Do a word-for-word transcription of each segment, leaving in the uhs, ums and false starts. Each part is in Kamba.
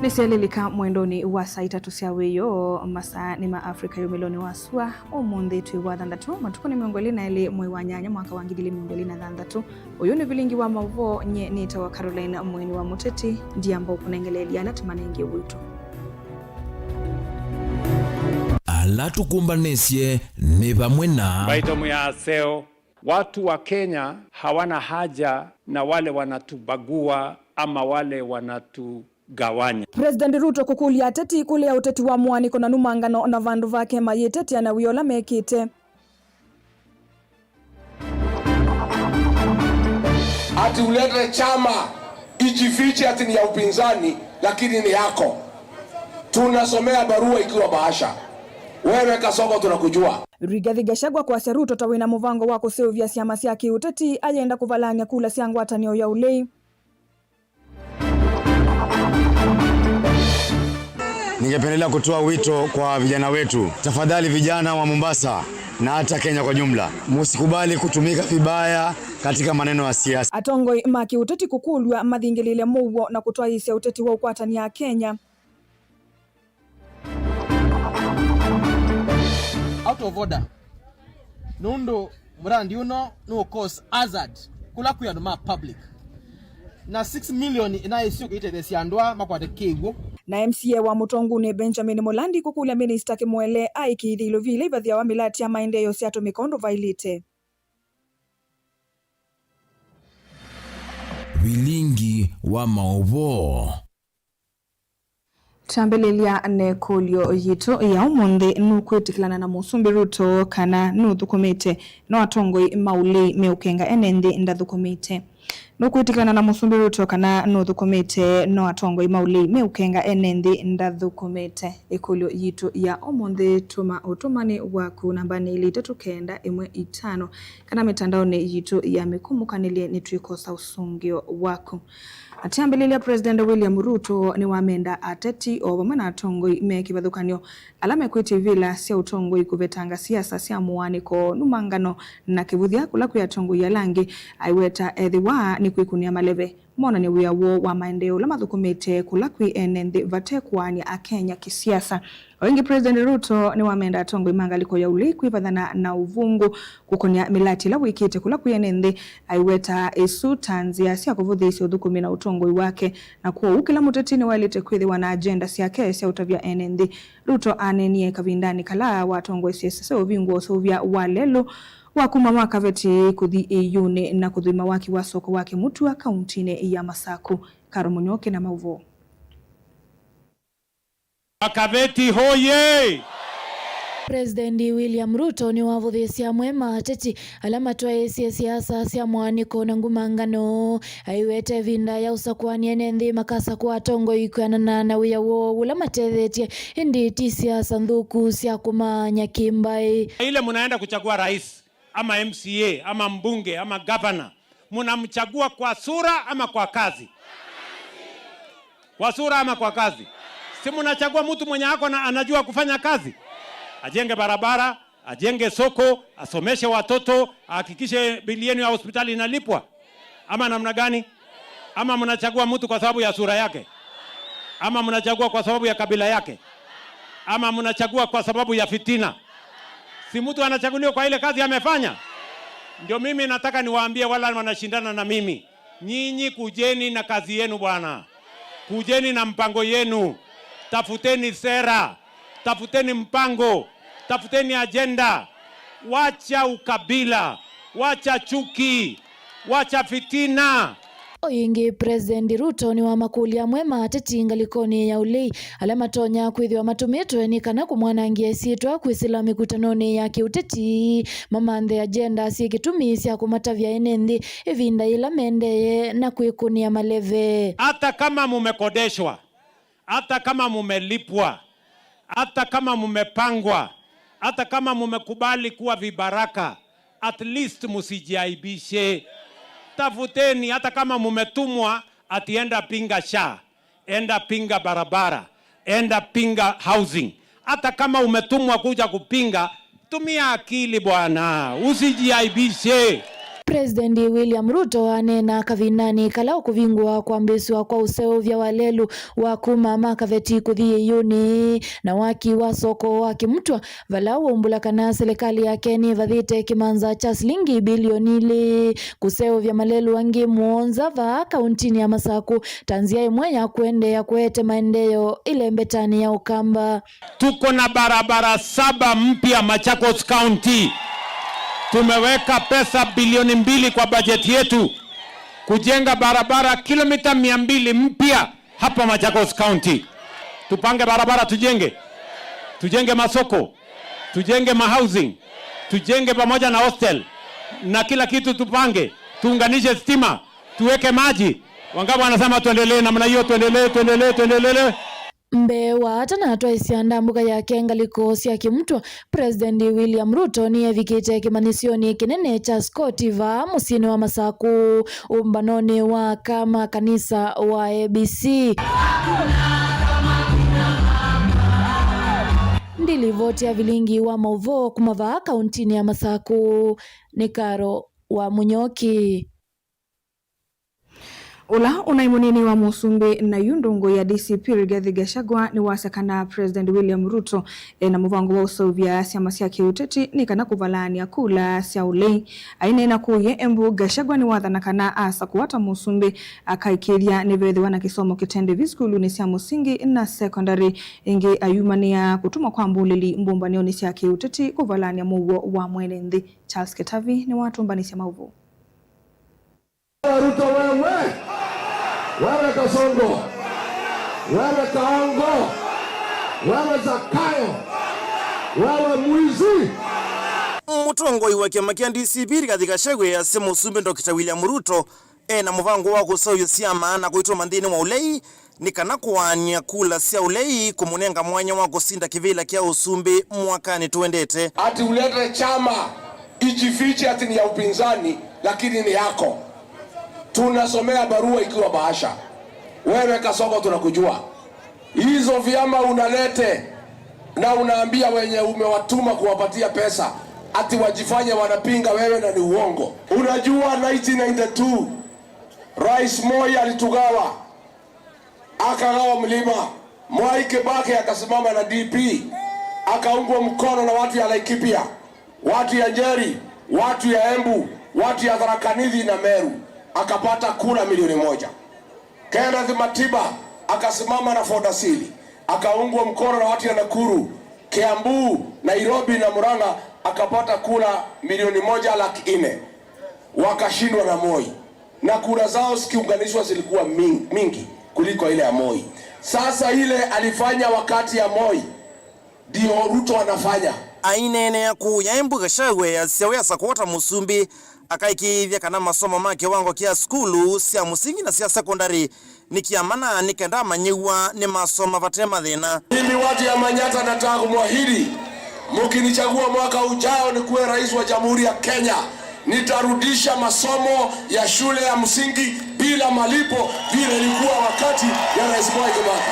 Nĩsyalilika mwendonĩ wa saa itatũ sya wĩoo, masaa nĩ ma Africa yũmĩlonĩ wa sua. Ũmũnthĩ twĩ wa thanthatũ, matukũ nĩ mĩongo ĩlĩ na elĩ, mwei wa nyanya, mwaka wa ngili ilĩ mĩongo ĩlĩ na thanthatũ. Ũyũ nĩ vilingi wa maũvoo, nyie nĩtawa Caroline Mũini wa Mũteti, ndiamba ũkũnengeleelya ala tũmanengie witũ. Ala tũkũmbanĩsye nĩ vamwe na Mbaitũ ya Aseo. Watu wa Kenya hawana haja na wale wanatubagua ama wale wanatugawanya. President Ruto kũkũlya ateti kũlea ũteti wa mũaanĩko na numangano na vandũ vake mayĩtetya na wĩa ũla mekĩte. Ati ulete chama ijifiche ati ni ya upinzani, lakini ni yako. Tunasomea barua ikiwa bahasha. Wewe Kasongo, tunakujua. Rigathi Gachagua kwasya Ruto ta wĩna mũvango wa kũseũvya syama sya kĩũteti ayenda kũvalany'a kula sya ngwatanĩo ya ũlei. Ningependelea kutoa wito kwa vijana wetu. Tafadhali, vijana wa Mombasa na hata Kenya kwa jumla, musikubali kutumika vibaya katika maneno ya siasa. Atongoi ma kĩũteti kũkũlw'a mathingĩlĩĩle mũuo na kũtwaĩĩsya ũteti wa ũkwatany'a Akenya. Out of order. Nũndũ mũrandi ũno nũ cause hazard kũla kwĩ andũ ma public. Na six million ĩnaĩsyo kũitetheesya andũ aa makwate kĩw'ũ. Na M C A wa Mũtongunĩ Benjamin Mũlandi kũkũlya Minista Kimwele aĩkĩĩthye ilovi ila ivathĩawa mĩlatĩ ya maendeeo syatũmĩka ũndũ vaĩlĩte. Vilingi wa maũvoo. Twambĩlĩlya na ĩkũlyo yitũ ya ũmũnthĩ, nũkwĩtĩkĩlana na Mũsumbĩ Ruto kana nũthũkũmĩte, no atongoi ma ũlei meũkenga ene nthĩ ndathũkũmĩte? Nũkwĩtĩkĩlana na Mũsumbĩ Ruto kana nũthũkũmĩte, no atongoi ma ũlei meũkenga ene nthĩ ndathũkũmĩte? Ĩkũlyo yitũ ya ũmũnthĩ, tũma ũtũmani waku nambanĩ ilĩ itatũ kenda ĩmwe itano kana mĩtandaonĩ yitũ ya mĩkumũkanĩlye nĩtwĩkosa ũsũngĩo waku. Akyambĩlĩlya, President William Ruto nĩwamenda ateti o vamwe na atongoi me kĩvathũkany'o ala mekwĩtya ivĩla sya ũtongoi kũvetanga siasa sya mũaanĩko, numangano na kĩvũthya kũla kwĩ atongoi ala angĩ, aiweta ethĩwa nĩ kwĩkũnĩa maleve monany'e wĩa woo wa maendeeo ũla mathũkũmĩte kũla kwĩ ene nthĩ vate kũaany'a Akenya kĩsiasa. O ĩngĩ, President Ruto nĩwamenda atongoi ma ngalĩko ya ũlei kwĩvathana na ũvũngũ kũkũnĩa mĩlatĩ ĩla wĩkĩte kũla kwĩ ene nthĩ, aiweta ĩsu ta nzĩa sya kũvũthĩĩsya ũthũkũmi na ũtongoi wake, na kwoou kĩla mũteti nĩwaĩlĩte kwĩthĩwa na agenda syake sya ũtavya ene nthĩ. Ruto aneenie kavindanĩ kala watongoesye sese ũvingũa ũseũvya wa lelũ wa kuma Makaveti kũthi ĩiũnĩ na kũthũima waki wa soko wa Kĩmutua kauntinĩ ya Masaku. Karo Mũnyoke na maũvoo. Makaveti hoye! President William Ruto nĩwavũthĩĩsye amwe ma ateti ala matwaĩĩsye siasa sya mũaanĩko na ngumangano, aiweta ĩvinda ya ũsakũani ene nthĩ makasakũa atongoi kwĩanana na wĩa woo ũla matethetye, ĩndĩ ti siasa nthũku sya kũmaany'a kĩmbaĩ. Ile mnaenda kuchagua rais, ama M C A, ama mbunge, ama gavana, mnamchagua kwa sura ama kwa kazi? Kwa sura ama kwa kazi? Si mnachagua mtu mwenye ako na, anajua kufanya kazi? Ajenge barabara, ajenge soko, asomeshe watoto, ahakikishe bili yenu ya hospitali inalipwa? Ama namna gani? Ama mnachagua mtu kwa sababu ya sura yake? Ama mnachagua kwa sababu ya kabila yake? Ama mnachagua kwa sababu ya fitina? Si mtu anachaguliwa kwa ile kazi amefanya? Ndio mimi nataka niwaambie wale wanashindana na mimi, nyinyi kujeni na kazi yenu bwana. Kujeni na mpango yenu. Tafuteni sera. Tafuteni mpango. Tafuteni agenda. Wacha ukabila. Wacha chuki. Wacha fitina. O ĩngĩ, President Ruto nĩwamakũlya amwe ma ateti ngalĩkonĩ ya ũlei ala matonya kwĩthĩwa matũmĩtwe nĩ kana kũmwanangĩa ĩsyĩtwa kwĩsĩla mĩkutanonĩ ya kĩũteti, mamanthe agenda syĩ kĩtumi sya kũmatavya ene nthĩ ĩvinda yĩla mendee na kwĩkũnĩa maleve. Hata kama mumekodeshwa, hata kama mumelipwa, hata kama mumepangwa, hata kama mumekubali kuwa vibaraka, at least musijiaibishe. Tafuteni, hata kama mumetumwa ati enda pinga SHA, enda pinga barabara, enda pinga housing. Hata kama umetumwa kuja kupinga, tumia akili bwana, usijiaibishe. President William Ruto aneena kavindanĩ kala ũkũvingũa kwambĩĩsw'a kwa ũseũvya wa lelũ wa kuma Makaveti kũthi Ĩyũnĩ na waki wa soko wa Kĩmutwa, vala waumbũla kana silikalĩ yake nĩvathĩte kĩmanza kya silingi bilioni ilĩ kũseũvya malelũ angĩ mũonza vaa kauntinĩ ya Masakũ ta nzĩa ĩmwe ya kũendeea kũete maendeeo ĩlembetanĩ ya Ũkamba. Tuko na barabara saba mpya Machakos County. Tumeweka pesa bilioni mbili kwa bajeti yetu kujenga barabara kilomita mia mbili mpya hapa Machakos County. Tupange barabara tujenge. Tujenge masoko. Tujenge mahousing. Tujenge pamoja na hostel. Na kila kitu tupange. Tuunganishe stima. Tuweke maji. Wangapi wanasema tuendelee namna hiyo? Tuendelee, tuendelee, tuendelee. Mbee wa atanatwaĩsya ndambũka yake ngalĩko sya Kĩmutwa, President William Ruto nĩevikĩte kĩmanyĩsyonĩ kĩnene kya Scott vaa mũsyĩnĩ wa Masakũ, ũmbanonĩ wa kama kanisa wa A B C. Ndilivoti ya vilingi wa maũvoo kuma vaa kauntinĩ ya Masakũ nĩ Karo wa Mũnyoki. Ũla ũnaĩ mũnini wa mũsumbĩ na yu ndũngũ ya D C P Rigathi Gachagua nĩwasya kana President William Ruto e na mũvango wa ũseũvya syama sya kĩũteti nĩ kana kũvalaany'a kula sya ũlei. Aineena kũu Embu, Gachagua nĩwathana kana asakũwa ta mũsumbĩ akaĩkĩĩthya nĩveethĩwa na kĩsomo kĩtendevi sukulunĩ sya mũsingi na sekondalĩ. Ĩngĩ ayumanĩa kũtũmwa kwa mbũlĩli mbũmbanĩonĩ sya kĩũteti kũvalaany'a mũuo wa mwene nthĩ. Charles Kĩtavi nĩwatũmbanĩsya maũvoo. Ruto wewe, wewe Kasongo, wewe Kaongo, wewe Zakayo, wewe mwizi. Mũtongoi wa kĩama kĩa D C P Rigathi Gachagua easya mũsumbĩ Doctor William Ruto e na mũvango wa kũseũvya syama na kũitũma nthĩnĩ wa ũlei nĩ kana kũaany'a kula sya ũlei kũmũnenga mwanya wa kũsinda kĩvĩla kya ũsumbĩ mwakanĩ tũendete. Ati ulete chama ijifiche ati ni ya upinzani, lakini ni yako. Tunasomea barua ikiwa bahasha. Wewe Kasongo, tunakujua. Hizo vyama unalete na unaambia wenye umewatuma kuwapatia pesa ati wajifanye wanapinga wewe, na ni uongo. Unajua nineteen ninety-two, Rais Moi alitugawa, akagawa mlima. Mwai Kibaki akasimama na D P, akaungwa mkono na watu ya Laikipia, watu ya Nyeri, watu ya Embu, watu ya Tharaka Nithi na Meru, akapata kura milioni moja. Kenneth Matiba akasimama na Ford Asili, akaungwa mkono na watu ya Nakuru, Kiambu, Nairobi na Murang'a, akapata kura milioni moja laki nne. Wakashindwa na Moi, na kura zao zikiunganishwa zilikuwa min-, mingi kuliko ile ya Moi. Sasa ile alifanya wakati ya Moi ndio Ruto anafanya. Aineenea kũu Embu, Gachagua easya we asakũwa ta mũsumbĩ akaĩkĩĩthya kana masomo ma kĩwango kya sukulu sya mũsingi na sya sekondalĩ nĩ kya mana nĩ kenda amanyĩw'a nĩmasoma vate mathĩna. Mimi watu ya Manyata nataka kumwahidi, mkinichagua mwaka ujao nikuwe rais wa Jamhuri ya Kenya, nitarudisha masomo ya shule ya msingi bila malipo vile ilikuwa wakati ya Rais Mwai Kibaki.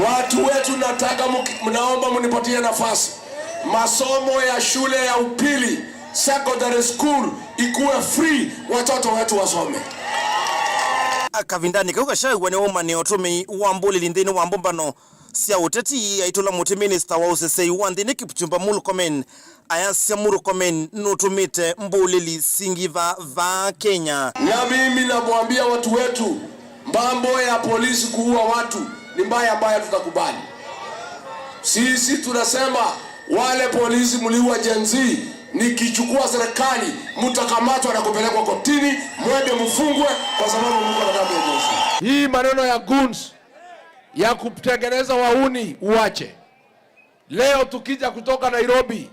Watu wetu, nataka mki-, mnaomba mnipatie nafasi. Masomo ya shule ya upili, secondary school, ikuwe free, watoto wetu wasome. Kavindanĩ kau, Gachagua nĩwaumanĩa ũtũmĩi wa mbũlĩli nthĩnĩ wa mbũmbano sya ũteti, aitũla mũtĩ minista wa ũsesei wa nthĩnĩ Kipchumba Murkomen ayasya Murkomen nũtũmĩte mbũlĩli singi va vaa Kenya. Na mimi namwambia watu wetu, mambo ya polisi kuua watu ni mbaya ambayo tutakubali. Sisi tunasema wale polisi mliua Gen Z, nikichukua serikali, mtakamatwa na kupelekwa kotini, mwende mfungwe kwa sababu mko na damu ya Gen Z. Hii maneno ya goons ya kutengeneza wahuni uache. Leo tukija kutoka Nairobi,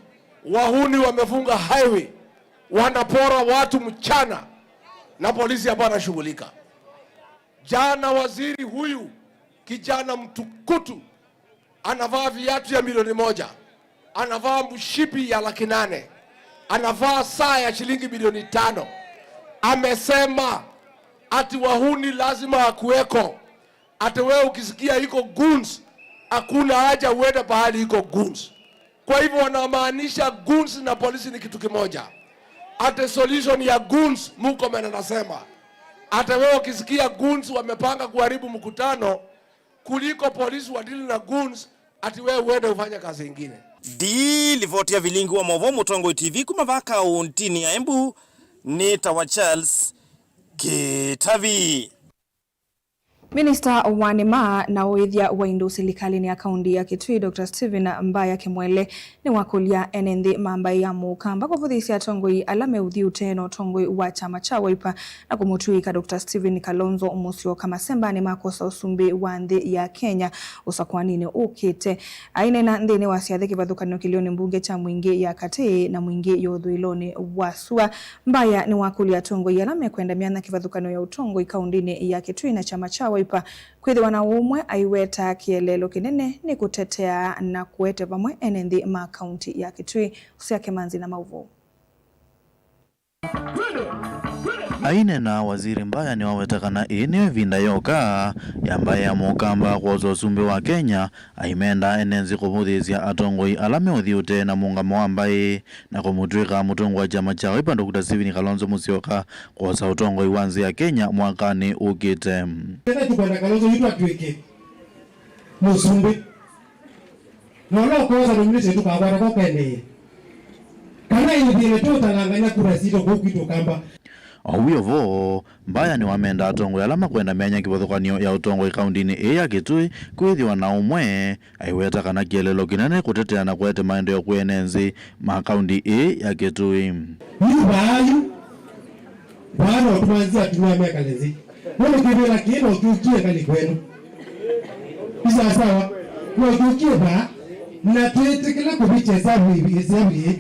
wahuni wamefunga highway, wanapora watu mchana na polisi hapana shughulika. Jana waziri huyu kijana mtukutu anavaa viatu ya milioni moja, anavaa mshipi ya laki nane, anavaa saa ya shilingi milioni tano. Amesema ati wahuni lazima wakuweko. Ati wewe ukisikia iko goons, hakuna haja uende pahali iko goons. Kwa hivyo wanamaanisha goons na polisi ni kitu kimoja. Ate solution ya goons, Murkomen anasema. Ate wewe ukisikia goons wamepanga kuharibu mkutano, kuliko polisi wadili na goons, ati wewe uende ufanye kazi ingine. Ndi livoti ya Vilingi wa Mauvoo, Mũtongoi T V, kuma vaa kaũntĩnĩ ya Embu, nĩtawa Charles Kĩtavi. Minista wa nĩma na ũĩthya wa indo silikalĩnĩ ya kaũntĩ ya Kitui, Doctor Stephen Mbaya Kimwele, nĩwakũlya ene nthĩ ma mbaĩ ya Mũkamba kũvũthĩĩsya atongoi ala meũthiũte na ũtongoi wa kyama kya Wiper na kũmũtw'ĩĩka Doctor Stephen Kalonzo Musyoka masembanĩ ma kwosa ũsumbĩ wa nthĩ ya Kenya ũsakũanĩnĩ ũkĩte. Aineena nthĩnĩ wa syathĩ kĩvathũkany'o kĩlĩonĩ mbunge kya Mwingĩ ya Katĩ na Mwingĩ ya ũthũĩlonĩ wa sua, Mbaya nĩwakũlya atongoi ala mekwenda myanya kĩvathũkany'o ya ũtongoi kaũntĩnĩ ya Kitui na kyama kya Wiper kwĩthĩwa na ũmwe, aiweta kĩeleelo kĩnene nĩ kũtetea na kũete vamwe ene nthĩ ma kaũntĩ ya Kitui. Ũsea Kĩmanzi na maũvoo. Aineena, Waziri Mbaya nĩwaweta kana ĩĩ nĩyo ĩvinda yoka ya mbaĩ ya Mũkamba kwosa ũsumbĩ wa Kenya, aimenda ene nthĩ kũvũthĩĩsya atongoi ala meũthiũte na mũũngamo wa mbaĩ na kũmũtw'ĩka mũtongoi wa kyama kya Wiper, Doctor Stephen Kalonzo Musyoka, kwosa ũtongoi wa nthĩ ya Kenya mwakanĩ ũkĩte. Kenda tũkwenda Kalonzo witũ atw'ĩke mũsumbĩ. Na ũla ũkoosa nomination ndũkakwata ko kaendeee. Kana ĩthĩe tũtalangany'a kura sitũ kũu kwitũ Kamba. O wĩ o vo, Mbaya nĩwamenda atongoi ala makwenda myanya kĩvathũkany'o ya ũtongoi kaũntĩnĩ ĩĩ ya Kitui kwĩthĩwa na ũmwe, aiweta kana kĩeleelo kĩnene kũtetea na kũete maendeeo kwĩ ene nthĩ ma kaũntĩ ĩĩ ya Kitui. Yu vaa yu, vaa no tũmanthĩ atumĩa mekale nthĩ. Nũndũ kĩvĩla kĩĩ no kyũkie ngalĩko ĩno. Ĩ sawasawa, no kyũkie vaa, na twĩtĩkĩla kũvĩtya ĩsavu ĩĩ, ĩsavu ĩĩ.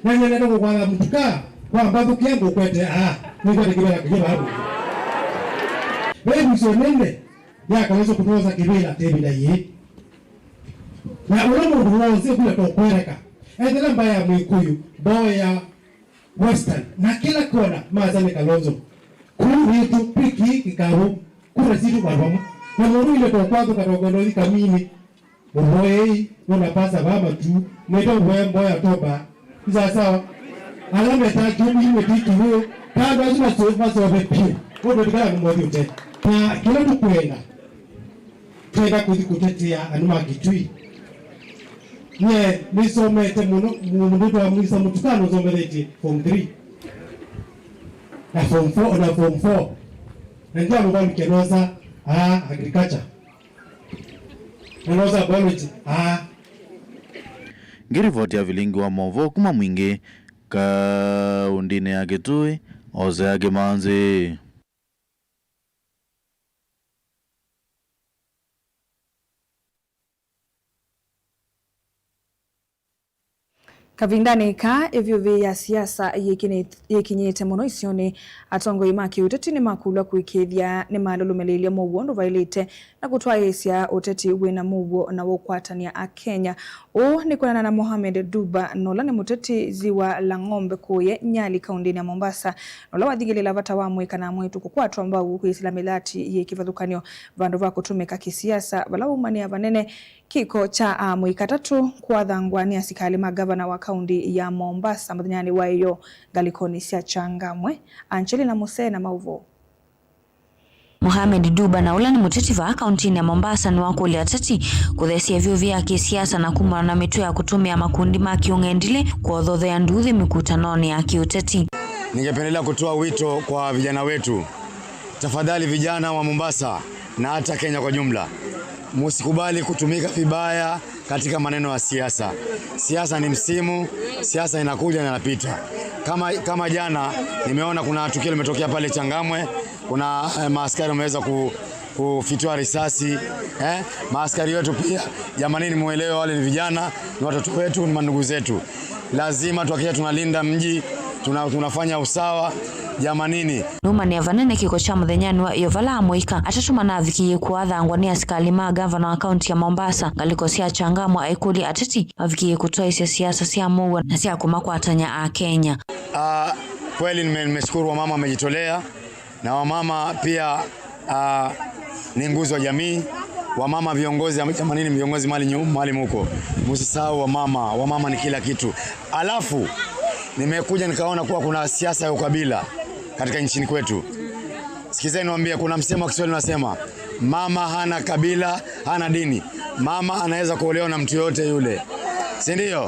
Na nĩenda kũkwatha mũtuka, kwa mbathũkĩa ngũkwete aa, nĩkwete kĩvĩla kĩĩ vaa. Ve ĩvuso nene ya Kalonzo kũtwosa kĩvĩla ta ĩvinda yĩĩ. Na ũla mũndũ wose kwĩla tokwereka, ethela mbaĩ ya Mwĩkũyũ, mbaĩ ya Western, na kĩla kona, masa nĩ Kalonzo. Kũu witũ, kwĩ kĩĩ kĩkavũ, kura sitũ kwa vamwe. Na mũndũ ile tokwathũka tokwenda ũthi kamini, ũvoyei, nona pasa vaa matu, mwĩte ũvoya mboya toba. Ĩ sawasawa. Ala metaa kĩũmũ imwe ti kĩw'ũ, ta andũ asu maso-, masove piũ. Ũndũ tũkala nĩ mothi ũte. Na kĩla tũkwenda, twenda kũthi kũtetea andũ ma Kitui. Nyie nĩsomete mũno, mũ-, mũndũ wa Musa Mũtukano nĩsomethetye form three. Na form four, na form four. Na ndamũvalũkya nosa, aa, agriculture. Na nosa biology, aa. Ngĩrivoti ya Vilingi wa Mauvoo kuma Mwingĩ, kaũntĩnĩ ya Kitui, Osea Kĩmanzi. Kavindanĩ kaa, ĩvyũvĩ ya siasa yĩkinĩ-, yĩkinyĩte mũno isionĩ. Atongoi ma kĩũteti nĩmakũlw'a kũĩkĩĩthya nĩmalũlũmĩlĩĩlye mũuo ũndũ vaĩlĩte na kũtwaĩĩsya ũteti wĩna mũuo na wa ũkwatany'a Akenya. Ũũ nĩ kwĩanana na Mohamed Duba, na ũla nĩ mũteti Ziwa la Ng'ombe kũũye Nyali kaũntĩnĩ ya Mombasa, na ũla wathingĩlĩĩla vata wa amũika na amwĩĩtu kũkwatwa mbau kwĩsĩla mĩlati yĩ kĩvathũkany'o vandũ va kũtũmĩka kĩsiasa, vala waumanĩa vanene kĩko kya amũika atatũ kũathangwa nĩ asikalĩ ma ngavana wa kaũntĩ ya Mombasa mũthenyanĩ wa ĩyoo ngalĩkonĩ sya Changamwe. Angelina Musee na maũvoo. Mohamed Duba, na ũla nĩ mũteti vaa kaũntĩnĩ ya Mombasa, nĩwakũlya ateti kũthesya ĩvyũvĩ ya kĩsiasa na kumana na mĩtwe ya kũtũmĩa makundi ma kĩũng'endilĩ kũothothea nduuthĩ mĩkutanonĩ ya kĩũteti. Ningependelea kutoa wito kwa vijana wetu. Tafadhali, vijana wa Mombasa na hata Kenya kwa jumla, musikubali kutumika vibaya katika maneno ya siasa. Siasa ni msimu, siasa inakuja na inapita. Kama, kama jana nimeona kuna tukio limetokea pale Changamwe, kuna, eh, maaskari wameweza ku-, kufitiwa risasi, eh? Maaskari wetu pia, jamanini, muelewe wale ni vijana, ni watoto wetu, ni mandugu zetu. Lazima tuhakikishe tunalinda mji, tuna-, tunafanya usawa, jamanini. Nũmanĩa vanene kĩko kya mũthenyanĩ wa ĩyoo vala amũika atatũ manavikĩie kũathangwa nĩ asikalĩ ma ngavana wa kaũntĩ ya Mombasa ngalĩko sya Changamwe, aikũlya ateti mavikĩie kũtwaĩsya siasa sya mũuo na sya kũmakwatany'a Akenya. Ah, kweli nime-, nimeshukuru wamama wamejitolea. Na wamama pia, ah, ni nguzo ya jamii. Wamama viongozi, jamanini, viongozi mali nyu-, mali muko. Msisahau wamama, wamama ni kila kitu. Alafu, Nimekuja nikaona kuwa kuna siasa ya ukabila katika nchini kwetu. Sikizeni niwaambie, kuna msemo wa Kiswahili unasema, "Mama hana kabila, hana dini." Mama anaweza kuolewa na mtu yoyote yule. Si ndio?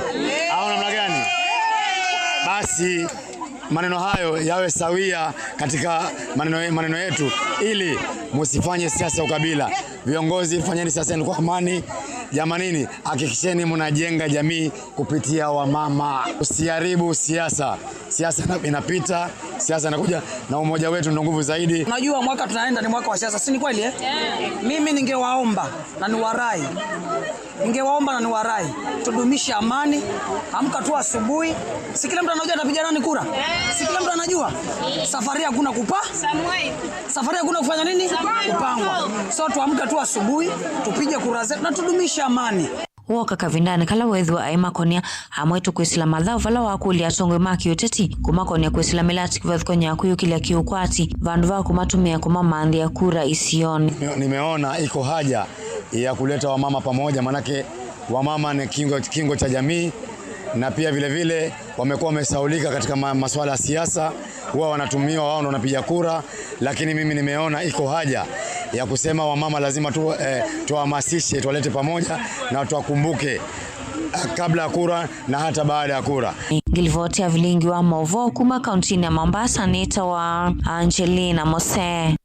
Au namna gani? Basi maneno hayo yawe sawia katika maneno, maneno yetu, ili musifanye siasa ya ukabila. Viongozi, fanyeni siasa yenu kwa amani. Jamanini, hakikisheni mnajenga jamii kupitia wamama. Usiharibu siasa. Siasa ina-, inapita, siasa inakuja, na umoja wetu ndio nguvu zaidi. Unajua mwaka tunaenda ni mwaka wa siasa, si ni kweli, eh? Mimi ningewaomba na niwarai, ningewaomba na niwarai, tudumishe amani. Amka tu asubuhi, si kila mtu anajua atapigia nani kura? Si kila mtu anajua? Safari hakuna kupa-, safari hakuna kufanya nini? Kupangwa. So tuamke tu asubuhi, tupige kura zetu na tudumishe amani. Wooka kavindanĩ kala weethĩwa aimakonĩa amwe tũkwĩsĩla mathaũ vala wakũlya atongoi ma kĩũteti kũmakonĩa kwĩsĩla mĩlati kĩvathũkany'o ya kwĩyũkĩlya kĩũkwati vandũ va kũmatũmĩa kũmamanthĩa kura isionĩ. Nime-, nimeona iko haja ya kuleta wamama pamoja, manake wamama ni kingo, kingo cha jamii, na pia vile vile wamekuwa wamesaulika katika ma-, masuala ya siasa, huwa wanatumiwa, wao ndo wanapiga kura, lakini mimi nimeona iko haja ya kusema wamama lazima tu, eh, tuwahamasishe, tuwalete pamoja na tuwakumbuke, eh, kabla ya kura na hata baada ya kura. Ngilivoti ya vilingi wa maũvoo kuma kauntinĩ ya Mombasa nĩtawa Angelina Mose.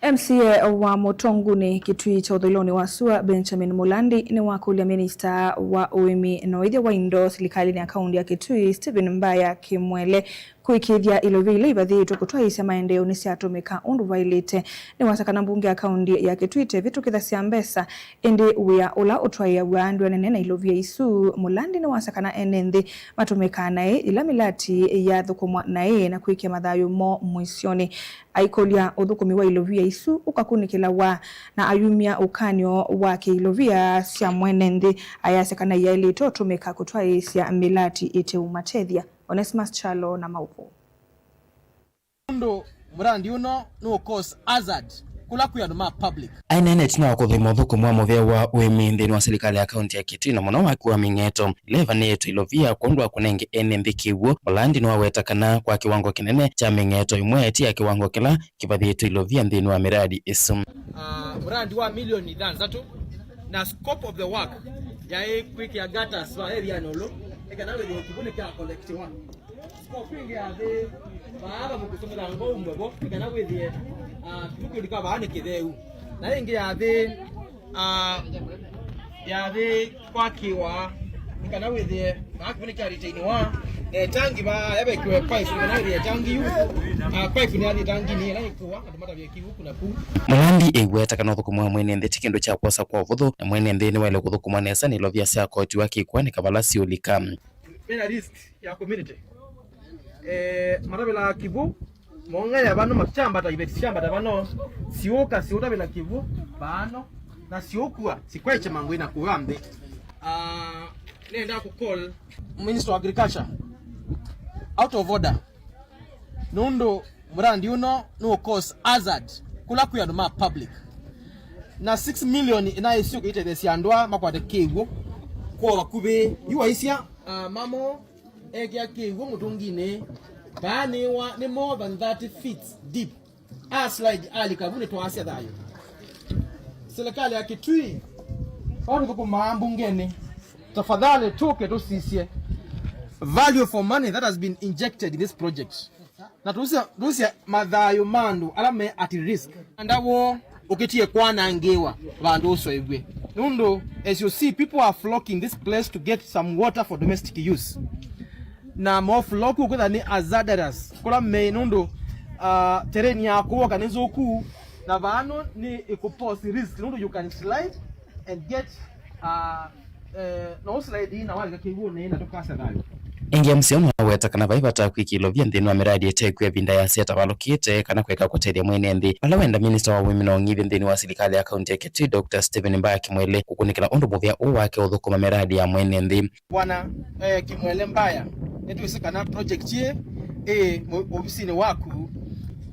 M C A wa Mũtonguni Kitui kya ũthũĩlonĩ wa sua, Benjamin Mulandi, nĩwakũlya minista wa ũĩmi na ũĩthya wa indo silikalĩnĩ ya kaunti ya Kitui, Stephen Mbaya Kimwele, kũĩkĩĩthya ilovia ila ivathĩĩtwe kũtwaĩĩsya maendeeo nĩsyatũmĩka ũndũ vaĩlĩte. Nĩwasya kana mbunge ya kaunti ya Kitui tevĩtũkĩthasya mbesa, ĩndĩ wĩa ũla ũtwaĩawa ndwĩanene na ilovia isu. Mulandi nĩwasya kana ene nthĩ matũmĩkaa naĩ yĩla mĩlati yathũkũmwa naĩ na kwĩkĩa mathayũ moo mũisyonĩ. Aikũlya ũthũkũmi wa ilovia isu ũkakunĩkĩlawa na ayumya ũkany'o wa kĩilovia sya mwene nthĩ, ayasya kana iyaĩlĩte ũtũmĩka kũtwaĩĩsya mĩlati ĩteũmatethya. Onesmus Kyalo na maũvoo. Nũndũ mũrandi ũno nũ cause hazard kũla kwĩ andũ ma public. Aineena ĩtina wa kũthũima ũthũkũmi wa mũvĩa wa ũĩmi nthĩnĩ wa silikalĩ ya kaunti ya Kitui, na mũno waki wa mĩng'eto ĩla ĩvanĩĩtwe ilovia kwondũ wa kũnenge ene nthĩ kĩw'ũ, Mulandi nĩwaweta kana kwa kĩwango kĩnene kya mĩng'eto ĩmwe ti ya kĩwango kĩla kĩvathĩĩtwe ilovia nthĩnĩ wa mĩradi ĩsu. Ah, mũrandi wa milioni thanthatũ na scope of the work yaĩ kwĩkĩa gutters va area nũlũ, ĩkana wĩthĩe kĩvũ nĩkya collectiwa. Scope ĩngĩ ya thĩ, vaa vamũkũsũmĩla ngoo umwe vo, nĩ kana wĩthĩe, ah, kĩvũ kĩũlika vaa nĩ kĩtheu. Na ĩngĩ ya thĩ, ah, ya thĩ kwakĩwa, nĩ kana wĩthĩe vaa kĩvũ nĩkya retainiwa, na ĩtangi vaa yavekĩwe pipe, nĩ kana wĩthĩe ĩtangi yu, ah, pipe nĩ yathi ĩtanginĩ, ĩla ĩkũwa, andũ matavye kĩw'ũ kũna kũu. Mulandi ĩweta kana ũthũkũmi wa mwene nthĩ ti kĩndũ kya kwosa kwa ũvũthũ, na mwene nthĩ nĩwaĩle kũthũkũma nesa na ilovia syakotiwa kĩkw'anĩ kavala siũlika. Mena risk ya community. Eh, matavĩlaa kĩvũ, mong'ea vano, makyambata, iveti syambata vano, siũka, siũtavĩla kĩvũ vano, na siũkua, sikwekye mangũĩ na kũa nthĩ. Ah, nenda kũ call Minister of Agriculture out of order. Nũndũ mũrandi ũno nũ cause hazard kũla kwĩ andũ ma public. Na six million ĩnaĩsyo kũitetheesya andũ aa makwate kĩw'ũ kwa vakuvĩ. Yu waisya, ah, mamo ekĩa kĩw'ũ mũtũnginĩ. Vaa nĩ wa, nĩ more than thirty feet deep. A slide alika vu nĩtwaasya thayũ. Serikali ya Kitui, vala tũthũkũmaa mbungenĩ, tafadhali tũke tũsisye value for money that has been injected in this project. Na tũsya, tũsya mathayũ ma andũ ala me at risk. Ndawo ũkĩtie kwanangĩwa vandũ ũsoevw'e. Nũndũ, as you see, people are flocking this place to get some water for domestic use. Na mofloku kwĩtha nĩ hazardous kũla me nũndũ, uh, terrain ya kũoka nĩ nzũku, na vano nĩ ĩkũ pose risk nũndũ you can slide and get, uh, eh, no slide na walika kĩw'ũnĩ na tũkasya thayũ. Ĩngĩ M C A nĩwaweta kana vai vata kwĩkĩa ilovia nthĩnĩ wa mĩradi ĩtekwĩa ĩvinda yasya ĩtavalũkĩte kana kwĩka kũtethya mwene nthĩ. Vala wenda minista wa ũĩmi na ũng'ithyo nthĩnĩ wa silikalĩ ya kaunti ya Kitui, Doctor Stephen Mbaya Kimwele, kũkunĩkĩla ũndũ mũvĩa ũũ wake ũthũkũma mĩradi ya mwene nthĩ. Bwana, eh, Kimwele Mbaya, nĩtwĩsĩ kana project ĩĩ ĩ mu-, ovisinĩ waku.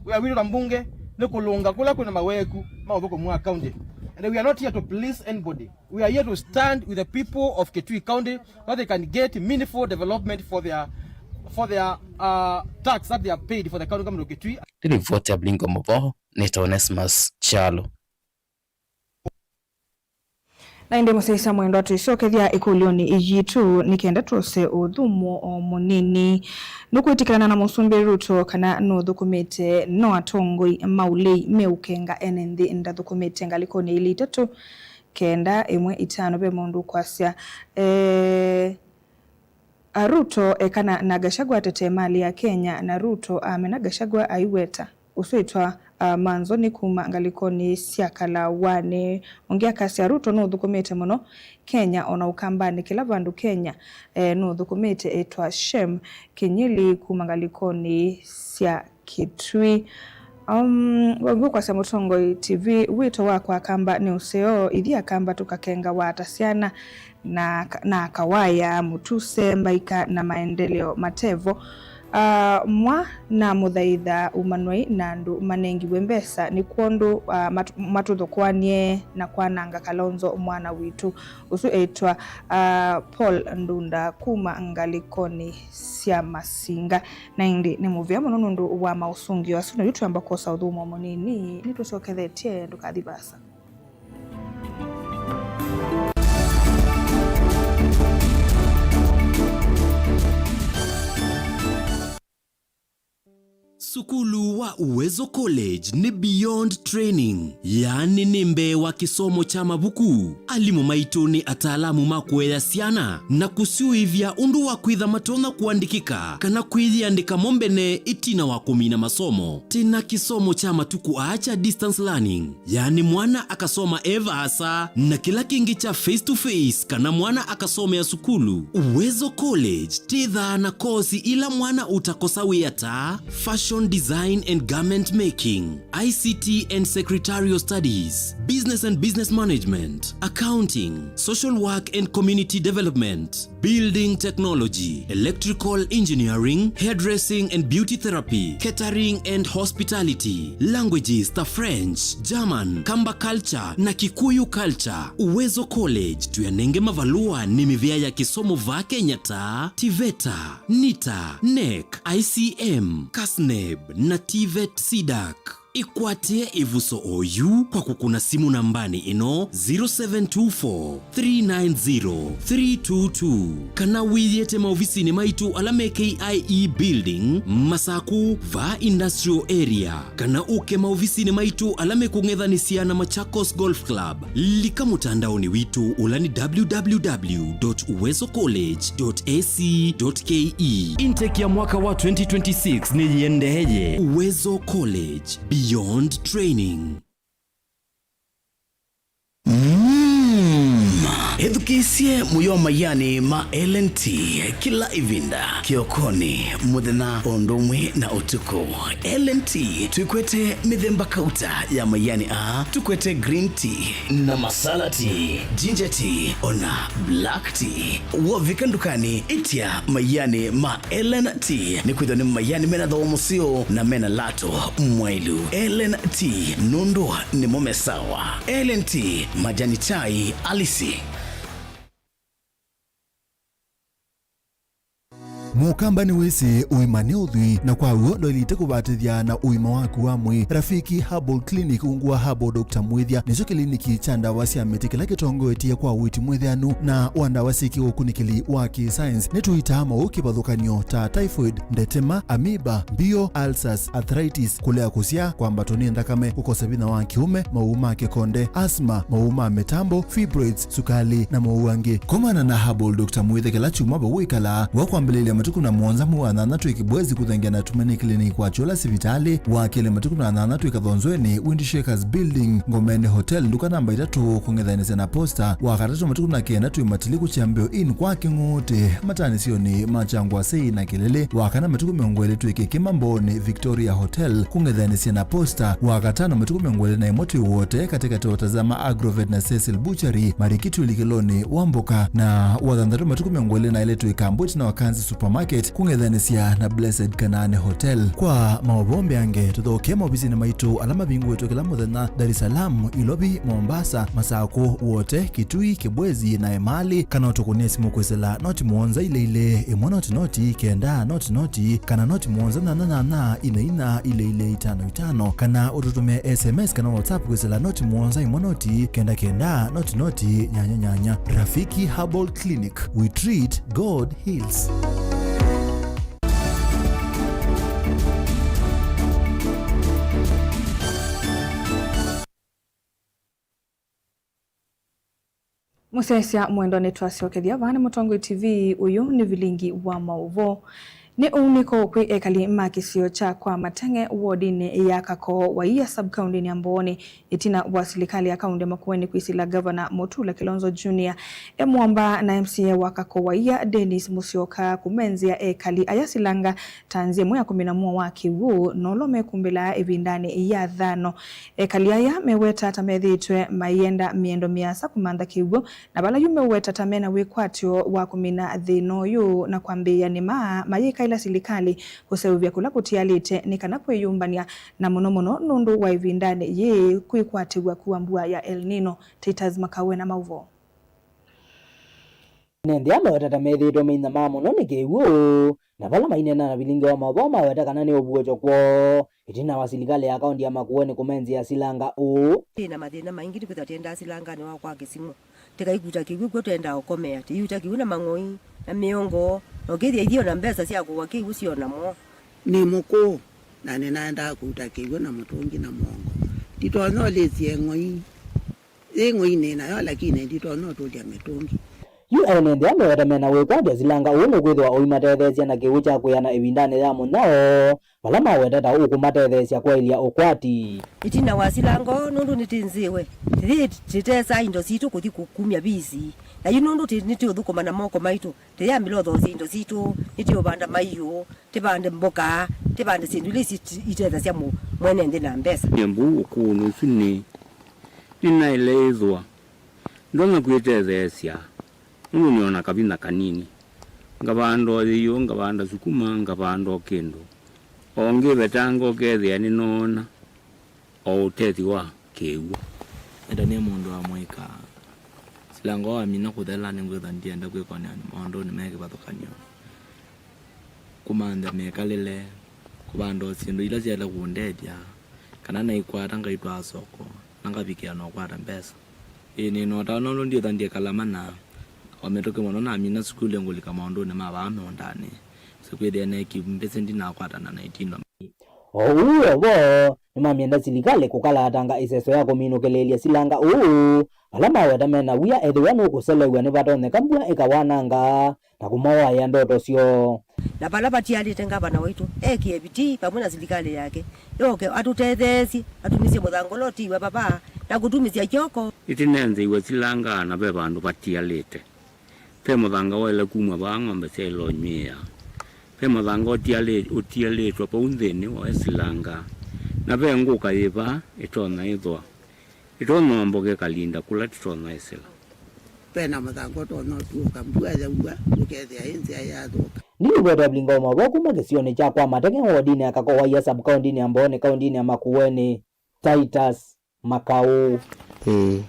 Wĩa witũ ta mbunge nĩ kũlũnga kũla kwĩna maweku ma ũthũkũmi wa kaunti. And we are not here to please anybody. We are here to stand with the people of Kitui County so they can get meaningful development for their, for their, uh, tax that they have paid for the county government of Kitui. Nĩ ripoti ya Blingo Mũvoo, nĩ ta Onesmus Kyalo. Na ĩndĩ mũsyaĩĩsya mwendwa, twĩsyokethya ĩkũlyo yitũ nĩ kenda twose ũthũmũo o mũnini. Nũkwĩtĩkĩlana na Mũsumbĩ Ruto kana nũthũkũmĩte, no atongoi ma ũlei meũkenga ene nthĩ ndathũkũmĩte ngalĩkonĩ ilĩ itatũ, kenda, ĩmwe, itano, ve maũndũ ũkwasya. Ee, a Ruto ekana na Gachagua atetee mali ya Kenya, na Ruto amena Gachagua aiweta. Ũsu wĩtwa, ah, Manzo nĩ kuma ngalĩkonĩ sya Kalawanĩ. Ũngĩ akasya, Ruto nũthũkũmĩte mũno Kenya, ona Ũkambanĩ, kĩla vandũ Kenya, eh, nũthũkũmĩte. Ĩtwa Shem Kinyili kuma ngalĩkonĩ sya Kitui. Um, ũngĩ ũkwasya, Mũtongoi T V, wĩto wakwa Akamba nĩ ũseo, ithyĩ Akamba tũkakengawa ta syana na, na Kawaya, Mutuse, Mbaika na maendeleo matevo. Ah, mwa na mũthaitha umanwai na andũ manengiwe mbesa, nĩ kwondũ, ah, mat-, matũthũkũanie na kwananga Kalonzo mwana witũ. Ũsu etwa, ah, Paul Ndunda kuma ngalĩkonĩ sya Masinga. Na ĩndĩ nĩ mũvea mũno nũndũ wa maũsũngĩo asu, na yu twamba kwosa ũthũmũo mũnini, nĩtũsyokethetye, ndũkathi vaasa. Sukulu wa Uwezo College nĩ beyond training, yaani nĩ mbee wa kĩsomo kya mavuku. Alimũ maitũ nĩ ataalamu ma kũea syana na kũsyũĩvya ũndũ wa kwĩtha matonya kũandĩkĩka kana kwĩyĩandĩka mo mbene ĩtina wa kũmina masomo. Twĩ na kĩsomo kya matukũ aa kya distance learning, yaani mwana akasoma e vaasa, na kĩla kĩngĩ kya face to face kana mwana akasomea sukulu. Uwezo College twĩthaa na kosi ila mwana ũtakosa wĩa ta fashion design and garment making, I C T and secretarial studies, business and business management, accounting, social work and community development, building technology, electrical engineering, hairdressing and beauty therapy, catering and hospitality, languages ta French, German, Kamba culture na Kikuyu culture. Uwezo College tũyanenge mavalũa nĩ mĩvĩa ya kĩsomo vaa Kenya ta TVETA, NITA, NEC, I C M, KASNEB na TVET CDAC. Ĩkwatĩe ĩvuso oyu kwa kũkũna simũ nambanĩ ĩno, zero seven two four, three nine zero, three two two, kana wĩyĩte maovisinĩ maitũ ala me K I E Building, Masaku, vaa Industrial Area, kana ũke maovisinĩ maitũ ala mekũng'ethanĩsya na Machakos Golf Club. Lika mũtandaonĩ witũ ũla nĩ W W W dot uwezo college dot A C dot K E. Intake ya mwaka wa twenty twenty-six nĩyĩendeeye. Uwezo College, beyond training. Mm. Ĩthukĩĩsye mũyo wa maianĩ ma L and T kĩla ĩvinda, kĩokonĩ, mũthenya, o ũndũ ũmwe na ũtukũ. L and T twĩkwete mĩthemba kauta ya maianĩ aa, tũkwete green tea na masala tea, ginger tea, ona black tea. Wovika ndukanĩ, ĩtya maianĩ ma L and T, nĩkwĩthĩwa nĩ maianĩ mena thooa mũseo na mena lato mwaĩlu. L and T, nũndũ nĩmo me sawa. L and T, majani chai halisi. Mũkamba nĩwĩsĩ ũima nĩ ũthwii, na kwa w'o ndwaĩlĩte kũvatĩthya na ũima waku wa mwĩĩ. Rafiki Herbal Clinic, ungu wa Herbal Doctor Mwĩthya, nĩkyo kĩliniki kya ndawa sya mĩtĩ kĩla kĩtongoetye kwa ũiiti mwĩthĩanu na wa ndawa syĩ kĩũkunĩkĩli wa kĩ-science. Nĩtũitaa maũũ kĩvathũkany'o ta typhoid, ndetema, amoeba, mbio, ulcers, arthritis, kũlea kũsyaa, kwambatwa nĩ nthakame, kũkosa vinya wa kĩũme, maũũ ma kĩkonde, asthma, maũũ ma mĩtambo, fibroids, sukali, na maũũ angĩ. Komana na Herbal Doctor Mwĩthya kĩla kyumwa vau wĩkalaa, wa kwambĩlĩlya matukũ na mũonza mwei wa nyanya twĩ Kibwezi kũthengeana na Tumaini Clinic wa Kyũla sivitalĩ, wa kelĩ matukũ na nyanya twĩ Kathonzweni, Windshakers Building, Ngomeni Hotel, nduka namba itatũ, kũng'ethanĩsya na Posta, wa katatũ matukũ na kenda twĩ Matili kũkyambĩo Inn kwa Kĩng'ũtĩ, mataanĩsyonĩ ma Kyangwasĩ na Kĩlĩlĩ, wa kana matukũ mĩongo ĩlĩ twĩ Kĩkĩma Mbooni, Victoria Hotel, kũng'ethanĩsya na Posta, wa katano matukũ mĩongo ĩlĩ na ĩmwe twĩ Wote, katĩkatĩ wa Tazama Agrovet na Cecil Butchery, Marikiti ũlikĩlonĩ wa Mboka, na wa thanthatũ matukũ mĩongo ĩlĩ na elĩ twĩ Kambwiti na Wakanzi Super Market kũng'ethanĩsya na Blessed Canaan Hotel. Kwa maũvoo mbeange, tũthokee maovisinĩ maitũ ala mavingũĩtwe kĩla mũthenya Dar es Salaam, Ilovi, Mombasa, Masakũ, Wote, Kitui, Kibwezi na Emali, kana ũtũkũnĩe simũ kwĩsĩla noti mũonza ilĩ ilĩ, ĩmwe noti noti, kenda noti noti, kana noti mũonza nyanya nyanya, ina ina, ilĩ ilĩ, itano itano, kana ũtũtũmĩe S M S kana WhatsApp kwĩsĩla noti mũonza ĩmwe noti, kenda kenda, noti noti, nyanya nyanya. Rafiki Herbal Clinic, we treat, God heals. Mũsyaĩĩsya mwendwa, nĩtwasyokethya vaa nĩ Mũtongoi T V. Ũyũ nĩ vilingi wa maũvoo. Nĩ ũunĩko kwĩ ekali ma kĩsio kya Kwa Mateng'e, wodinĩ ya Kakowaia, sub-kaũndĩnĩ ya Mbooni, ĩtina wa silikalĩ ya kaũndĩ ya Makueni kwĩsĩla Ngavana Mutula Kilonzo Junior e mũamba na M C A wa Kakowaia, Dennis Musyoka, kũmenzĩa ekali aya silanga ta nzĩa ĩmwe ya kũmina mũo wa kĩw'ũ, na ũla mekumbĩlaa ĩvindanĩ ya thano. Ekali aya meweta ta methĩĩtwe maienda mĩendo mĩasa kũmantha kĩw'ũ, na vala yu meweta ta mena wĩkwatyo wa kũmina thĩna ũyũ na kwambĩĩa nĩma mayĩkaĩla silikalĩ kũseũvya kũla kũtialĩte nĩ kana kwĩyũmbany'a na mũno mũno nũndũ wa ĩvindanĩ yĩĩ kwĩkwatĩw'a kua mbua ya El Nino. Titus Makawe na maũvoo. Ene nthĩ aa meweta ta methĩĩtwe mainyamaa mũno nĩ kĩw'ũ, na vala maineena na vilingi wa maũvoo maweta kana nĩ ũvuũkyo kwoo ĩtina wa silikalĩ ya kaũndĩ ya Makueni kũmenzĩa silanga ũũ. Twĩ na mathĩna maingĩ, nĩkwĩthĩwa tũendaa silanganĩ wa kwa kĩsimo. Tĩkaikuta kĩw'ũ kw'o twendaa ũkomea, tĩiuta kĩw'ũ na mang'oi na mĩongo, na ũkĩthĩa ithio na mbesa sya kũwa kĩw'ũ syo namo. Nĩ mũkũũ, na nĩnaendaa kũuta kĩw'ũ na mũtũngi na mũongo. Nditonya ũlĩsye ng'oi. Yĩ ng'oi nĩ nayo, lakini nditonya ũtũlya mĩtũngi. Yu ene nthĩ aa meweta mena wĩkwatyo silanga ũũ nũkwĩthĩwa ũimatetheesya na kĩw'ũ kya kwĩana ĩvindanĩ ya mũnyao, vala maweta ta ũkũmatetheesya kwaĩlya ũkwati. Ĩtina wa silanga ũũ, nũndũ nĩtĩnzĩwe, tĩyĩ tĩtesa indo sitũ kũthi kũkumya visi, na yu nũndũ tĩ- nĩtĩũthũkũma na moko maitũ, tĩyambĩla ũthoosya indo sitũ, nĩtĩũvanda maiũ, tĩvande mboka, tĩvande syĩndũ ila isi- itethasya mũ- mwene nthĩ na mbesa. Nyie mbuu ũkũũnĩ ũsu nĩ- nĩnaĩle ĩthwa ndonya kwĩtetheesya, nũndũ nĩ o na kavinya kanini. Ngavanda o yĩyũ, ngavanda sukuma, ngavanda o kĩndũ. O ngĩvetanga ũkethĩa nĩnoona o ũtethyo wa kĩw'ũ. Enda nĩ mũndũ wa mũika. Silanga ũũ wamina kũthela, nĩngwĩthwa ndienda kwĩkonea maũndũnĩ me kĩvathũkany'o. Kũmantha mĩkalĩle, kũvanda o syĩndũ ila syaĩle kũndethya, kana naikwata ngaitwaa soko, na ngavikĩa na ũkwata mbesa. Ĩĩ, nĩ na ũtao nũndũ ndyĩthwa ndyĩkala mana, o mĩtũkĩ mũno namina sukulu ngũlika maũndũnĩ ma vaa mĩũndanĩ, sikwĩthĩa neekivu mbesa ndinakwatana na itindo. O ũu o vo, nĩmamyenda silikalĩ kũkalatanga ĩseso ya kũminũkĩlĩĩlya silanga ũũ, vala maweta mena wia ethĩwa nũkũselew'a nĩvatonyeka mbua ĩkawananga na kũmawaĩa ndoto syoo. Na vala vatialĩte ngavana waitũ ekĩe vitii vamwe na silikalĩ yake, yoke atũtetheesye, atumĩsye mũthanga ũla ũtiwe vava, na kũtumĩsya kyoko. Nĩtĩnentheiwe silanga na ve vandũ vatialĩte. Ve mũthanga waĩle kumw'a vaa ng'ombe syaĩle ũnyw'ĩa. Ve mũthanga ũtialĩ- ũtialĩtwe vau nthĩnĩ wa silanga. Na ve ngũka yĩ vaa ĩtonya ĩthwa. Ĩtonya omboke kalinda kũla tũtonya ĩsĩla. Ve na mũthanga ũtonya ũtuũka, mbua yaua, ũkethĩa ĩ nzĩa yathũka. Nĩ livoti ya vilingi wa maũvoo kuma kĩsionĩ kya Kwa Mateng'e, wodinĩ ya Kakowaia, sub-kaũndĩnĩ ya Mbooni, kaũndĩnĩ ya Makueni, Titus Makaũ. Ĩĩ.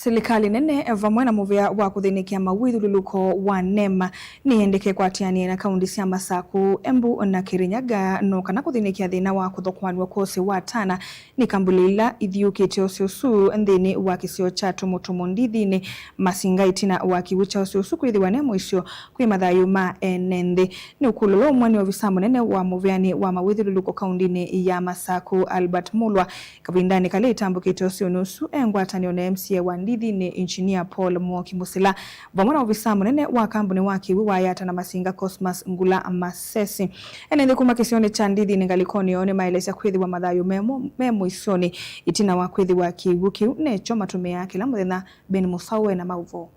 Silikalĩ nene vamwe na mũvĩa wa kũthĩnĩkĩa mawĩthyũlũlũko wa NEMA nĩyendeke kwatĩanĩa na kaũndĩ sya Masakũ, Embu na Kirinyaga no kana kũthĩnĩkĩa thĩna wa kũthokoanw'a kwa ũsĩ wa tana nĩ kambunĩ ila ithiũkĩte ũsĩ ũsu nthĩnĩ wa kĩsio kya Tumutumu Ndithinĩ Masinga ĩtina wa kĩw'ũ kya ũsĩ ũsu kwĩthĩwa ne mũisyo kwĩ mathayũ ma ene nthĩ. Nĩ ũkũlũlwa ũmwe nĩ ovisa mũnene wa mũvĩanĩ wa mawĩthyũlũlũko kaũndĩnĩ ya Masakũ, Albert Mulwa, kavindanĩ kala ĩtambũkĩte ũsĩonĩ ũsu e ngwatanĩo na M C A wa Ndithinĩ, Engineer Paul Mwoki Musila, vamwe na ovisa mũnene wa kambunĩ wa kĩw'ũ wa Yata na Masinga, Cosmas Ngula Masesi. Ene nthĩ kuma kĩsionĩ kya Ndithinĩ ngalĩkonĩ yoo nĩmaelesya kwĩthĩwa mathayũ me mo- me mũisyonĩ ĩtina wa kwĩthĩwa kĩw'ũ kĩu nekyo matũmĩaa kĩla mũthenya. Ben Mũsaũ ena maũvoo.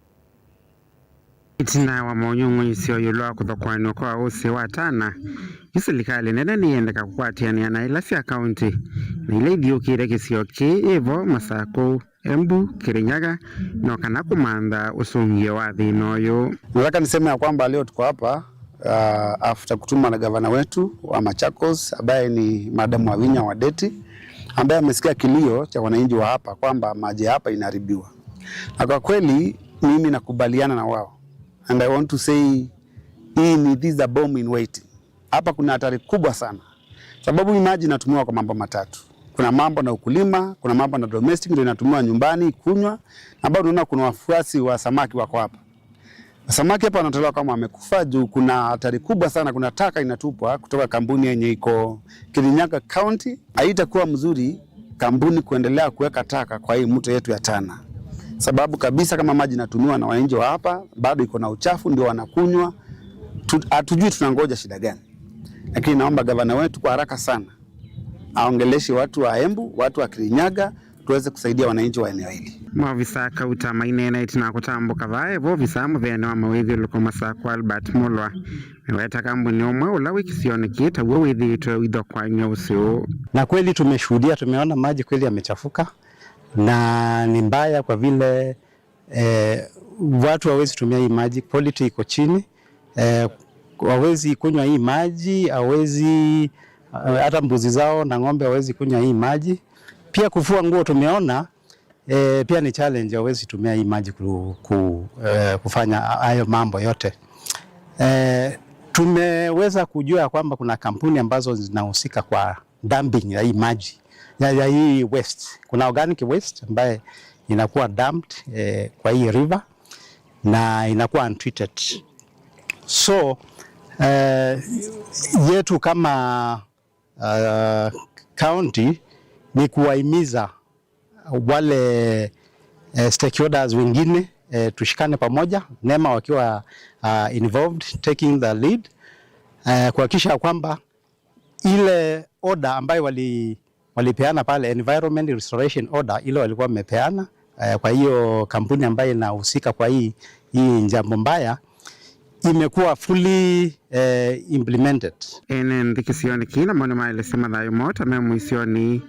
Ĩtina wa monyũng'ũĩsyo ĩũlũ wa kũthokoanw'a kwa ũsĩ wa tana, yu silikalĩ nene nĩyendeka kũkwatĩanĩa na ila sya kaũntĩ na ila ithiũkĩte kĩsio kĩĩ yĩ vo Masakũ, Embu, Kirinyaga, no kana kũmantha ũsũngĩo wa thĩna ũyũ. Nataka niseme ya kwamba leo tuko hapa, uh, after kutumwa na gavana wetu wa Machakos, ambaye ni Madam Wavinya Wadeti, ambaye amesikia kilio cha wananchi wa hapa kwamba maji hapa inaharibiwa. Na kwa kweli, mimi nakubaliana na wao. And I want to say, hii ni, this is a bomb in waiting. Hapa kuna hatari kubwa sana. Sababu hii maji inatumiwa kwa mambo matatu. Kuna mambo na ukulima, kuna mambo na domestic ndio inatumiwa nyumbani kunywa, na bado unaona kuna wafuasi wa samaki wako hapa. Samaki hapa wanatolewa kama wamekufa juu kuna hatari kubwa sana, kuna taka inatupwa kutoka kampuni yenye iko Kirinyaga County. Haitakuwa mzuri kampuni kuendelea kuweka taka kwa hii mto yetu ya Tana. Sababu kabisa kama maji inatumiwa na wananchi wa hapa, bado iko na uchafu ndio wanakunywa. Tu-, hatujui tunangoja shida gani. Lakini naomba gavana wetu kwa haraka sana aongeleshe watu wa Embu, watu wa Kirinyaga, tuweze kusaidia wananchi wa eneo hili. Maovisa a kauta maineena ĩtina wa kũtambũka vaa evo ovisa mũvĩanĩ wa mawĩthyũlũlũko Masakũ Albert Mulwa, meweta kambuni ũmwe ũla wĩ kĩsionĩ kĩĩ taw'o wĩthĩĩtwe ũithokoany'a ũseo. Na kweli tumeshuhudia, tumeona maji kweli yamechafuka, na ni mbaya kwa vile eh, watu hawezi tumia hii maji, quality iko chini. Eh, hawezi kunywa hii maji, hawezi, eh, hata mbuzi zao na ng'ombe hawezi kunywa hii maji. Pia kufua nguo tumeona, eh, pia ni challenge, hawezi tumia hii maji ku, ku, eh, kufanya hayo mambo yote. Eh, tumeweza kujua ya kwamba kuna kampuni ambazo zinahusika kwa dumping ya hii maji, ya, ya hii waste. Kuna organic waste ambaye inakuwa dumped, eh, kwa hii river na inakuwa untreated. So, eh, yetu kama, uh, county ni kuwahimiza wale, eh, stakeholders wengine, eh, tushikane pamoja, nema wakiwa, uh, involved, taking the lead, eh, kuhakikisha kwamba ile order ambayo wali-, walipeana pale, environment restoration order ile walikuwa wamepeana, eh, kwa hiyo kampuni ambayo inahusika kwa hii, hii jambo mbaya, imekuwa fully, eh, implemented. Ene nthĩ kĩsionĩ kĩĩ namo nĩmaelesya mathayũ moo ta me mũisyonĩ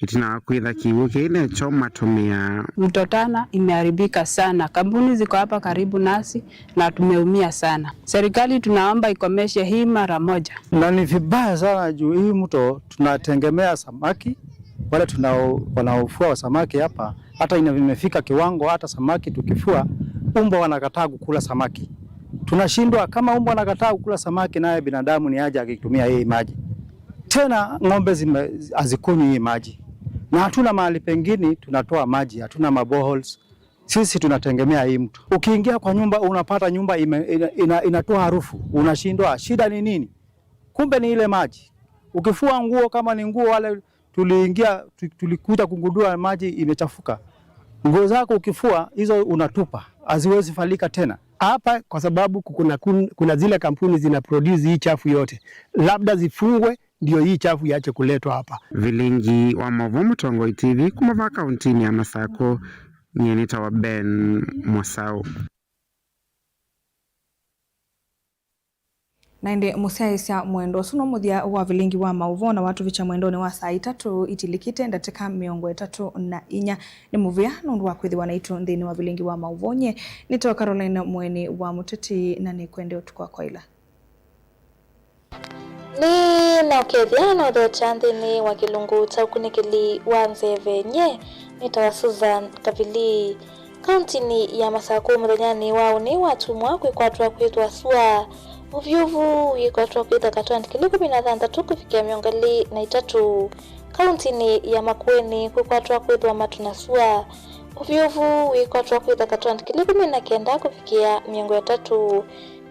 ĩtina wa kwĩtha kĩw'ũ kĩĩ nekyo matũmĩa. Mto Tana imeharibika sana. Kampuni ziko hapa karibu nasi na tumeumia sana. Serikali tunaomba ikomeshe hii mara moja. Na ni vibaya sana juu hii mto tunategemea samaki, wale tunao-, wanaofua wa samaki hapa, hata ina-, imefika kiwango hata samaki tukifua, umbwa wanakataa kukula samaki. Tunashindwa, kama umbwa anakataa kukula samaki, naye binadamu ni aje akitumia hii maji? Tena ng'ombe zime-, hazikunywi hii maji. Na hatuna mahali pengine tunatoa maji, hatuna maboreholes. Sisi tunategemea hii mto. Ukiingia kwa nyumba, unapata nyumba ime-, ina-, ina-, inatoa harufu. Unashindwa, shida ni nini? Kumbe ni ile maji. Ukifua nguo, kama ni nguo wale tuliingia, tu-, tulikuja kugundua maji imechafuka. Nguo zako ukifua, hizo unatupa. Haziwezi valika tena. Hapa kwa sababu kuna kun-, kuna zile kampuni zina produce hii chafu yote. Labda zifungwe ndio hii chafu iache kuletwa hapa. Vilingi wa maũvoo Mũtongoi T V kuma vaa kauntinĩ ya Masakũ, nyie nĩtawa Ben Mwasaũ. Na ĩndĩ mũsyaĩĩsya mwendo ũsu no mũthya wa vilingi wa maũvoo, na watũvikya mwendonĩ wa saa itatũ itilikĩte ndatĩka mĩongo ĩtatũ na inya. Nĩ mũvea nũndũ wa kwĩthĩwa naitũ nthĩnĩ wa vilingi wa maũvoo. Nyie nĩtawa Caroline Mweni wa Mũteti, na nĩkwende ũtukũ wa kwaĩla. Nĩ na ũkethya na ũthokya nthĩnĩ wa kĩlungu kya ũkunĩkĩli wa nzeve. Nyie nĩtawa Susan Kavili. Kauntinĩ ya Masakũ mũthenyanĩ wa ũnĩ watumwa kwĩkwatwa kwĩthwa sua. Ũvyũvu wĩkwatwa kwĩthwa katwandĩ kĩlĩ kũmi na thanthatũ kũvikĩa mĩongo ĩlĩ na itatũ. Kauntinĩ ya Makueni kwĩkwatwa kwĩthwa matu na sua. Ũvyũvu wĩkwatwa kwĩthwa katwandĩ kĩlĩ kũmi na kenda kũvikĩa mĩongo ĩtatũ.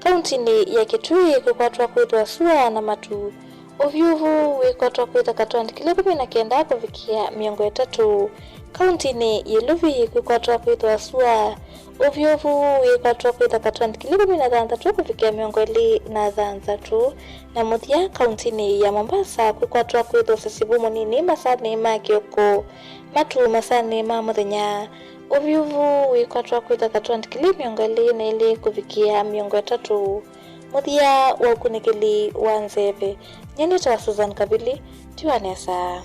Kauntinĩ ya Kitui kwĩkwatwa kwĩthwa sua na matu. Ũvyũvu wĩkwatwa kwĩthwa katwandĩ kĩlĩ kũmi na kenda kũvikĩa mĩongo ĩtatũ. Kauntinĩ ya Iluvi kwĩkwatwa kwĩthwa sua. Ũvyũvu wĩkwatwa kwĩthwa katwandĩ kĩlĩ kũmi na thanthatũ kũvikĩa mĩongo ĩlĩ na thanthatũ. Na mũthya, kauntinĩ ya Mombasa kwĩkwatwa kwĩthwa ũsisivu mũnini masaanĩ ma kĩoko, matu masaanĩ ma mũthenya. Ũvyũvu wĩkwatwa kwĩthwa katwandĩ kĩlĩ mĩongo ĩlĩ na ĩlĩ kũvikĩa mĩongo ĩtatũ. Mũthya wa ũkunĩkĩli wa nzeve. Nyie nĩtawa Susan Kavili, tiwa nesa.